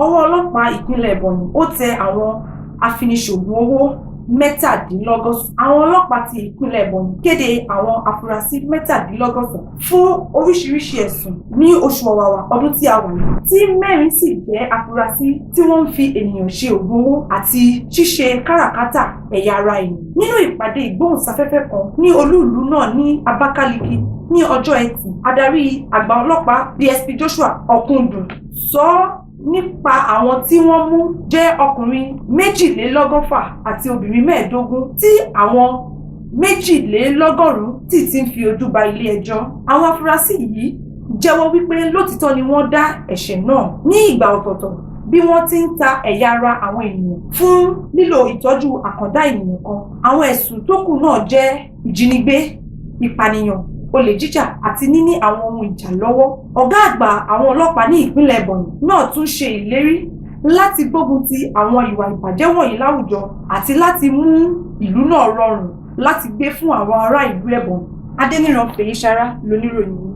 Ọwọ́ ọlọ́pàá ìpínlẹ̀ Ebonyi ó tẹ àwọn afiniṣògùn owó 97. Àwọn ọlọ́pàá ti ìpínlẹ̀ Ebonyi kéde àwọn afurasí 97 fún oríṣiríṣi ẹ̀sùn ní oṣù Ọ̀wàwà ọdún tí a wà yìí, tí mẹ́rin sì jẹ́ afurasí tí wọ́n ń fi ènìyàn ṣe ògùn owó àti ṣíṣe káràkátà ẹ̀yà ara ènìyàn. Nínú ìpàdé ìgbóhùnsáfẹ́fẹ́ kan ní olú-ìlú náà ní Abakaliki ní ọjọ́ Ẹtì, adarí àgbà ọlọ́pàá DSP Joshua Okundu sọ nípa àwọn tí wọ́n mú jẹ́ ọkùnrin 162 àti obìnrin 15, tí àwọn 102 sì ti ń fi ojú ba ilé-ẹjọ́. Àwọn afurasí yìí jẹ́wọ́ wípé lótìítọ́ ni wọ́n dá ẹ̀ṣẹ̀ náà ní ìgbà ọ̀tọ̀ọ̀tọ̀ bí wọ́n ti ń ta ẹ̀yà ara àwọn ènìyàn fún lílo ìtọ́jú àkàndá ènìyàn kan. Àwọn ẹ̀sùn tó kù náà jẹ́ ìjínigbé, ìpànìyàn, olè jíjà àti níní àwọn ohun ìjà lọ́wọ́. Ọ̀gá àgbà àwọn ọlọ́pàá ní ìpínlẹ̀ Ebonyi náà tún ṣe ìlérí láti gbógun ti àwọn ìwà ìbàjẹ́ wọ̀nyí láwùjọ àti láti mú ìlú náà rọrùn láti gbé fún àwọn ará ìlú Ebonyi. Adéníran Fèyíṣará loníròyìn yìí.